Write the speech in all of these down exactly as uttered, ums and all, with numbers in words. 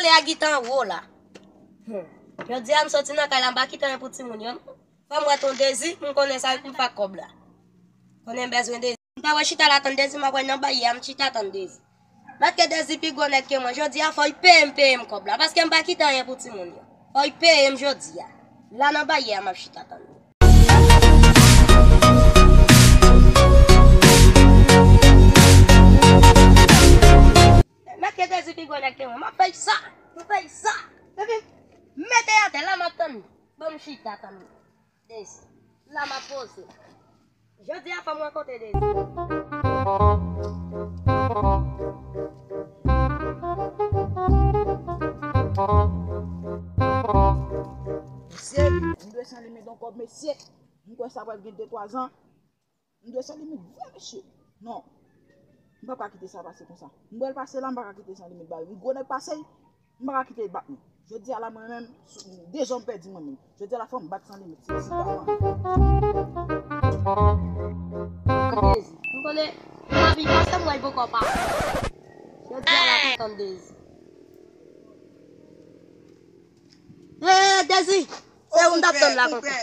A gitan wo la. Hmm. Jodi a m soti nan kay la, m pa kite anyen pou timoun yo. Fò m wè ton Dezi, m konnen sa, m pa kòb la. Konnen m bezwen Dezi. M ta wè chita la tann Dezi, m ap wè nan baryè a, m chita tann Dezi. Mèt ke Dezi pi gwo nèg ke mwen. Jodi a, fò y peye m, peye m kòb la, paske m pa kite anyen pou timoun yo. Fò y peye m jodi a. La nan baryè a, m ap chita tann li. Mèt ke Dezi pi gwo nèg ke mwen. M ap fè sa, m ap fè sa. Epi, mete atè la, m ap tann li. Ban m chita tann li. Dezi. La m ap poze. Jodi a fò m rankontre Dezi. Mesye, m dwe San Limit ankò, mesye. M kwè sa pral gen de twa zan. M dwe San Limit vre, mesye. Non. M pa ka kite sa pase konsa. M wè l pase la, m pa ka kite San Limit ba li. Li gwo nèg pase, m pa ka kite li bat mwen. Jodi a la, mwen menm, de zan m pèdi mwen menm. Jodi a la, fò m bat San Limit. Se, se pa mwen. Dezi. M konnen, m ap viv paske m wè l poko pa. Jodi a la, m tann Dezi. Hey, Dezi! Se ou m t ap tann la, konpè.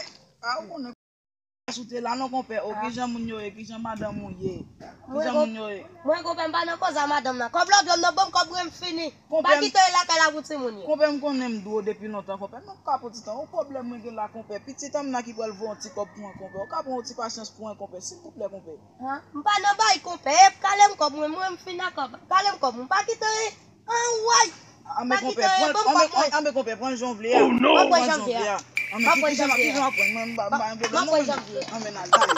Ou te la non, konpè. O, kijan moun yo ye? Kijan madanm ou ye? Kijan moun yo ye? Mwen, konpè, m pa nan koze a madanm nan. Kòb la w dwe m nan, ban m kòb mwen, m fini. M pa kite w lakay la pou timoun yo. Konpè, m konnen m dwe w depi lontan, konpè. Men m ka pran ti tan. Yon pwoblèm mwen gen la, konpè. Pitit an m nan ki pral voye yon ti kòb pou mwen, konpè. Ou ka pran yon ti pasyans pou mwen, konpè, silvouplè, konpè. M pa nan bay, konpè. E kale m kòb mwen, mwen, m fin ak kòb. Kale m kòb mwen. M pa kite Anway! Anben, konpè, pran, anben, anben, konpè, pran jan w vle a. Oh, non! Pran jan w vle a. Anben, ki, ki jan, ki jan w ap pran? Mwen, m pa, m pa gen pwoblèm, non. Anben, n al, ale.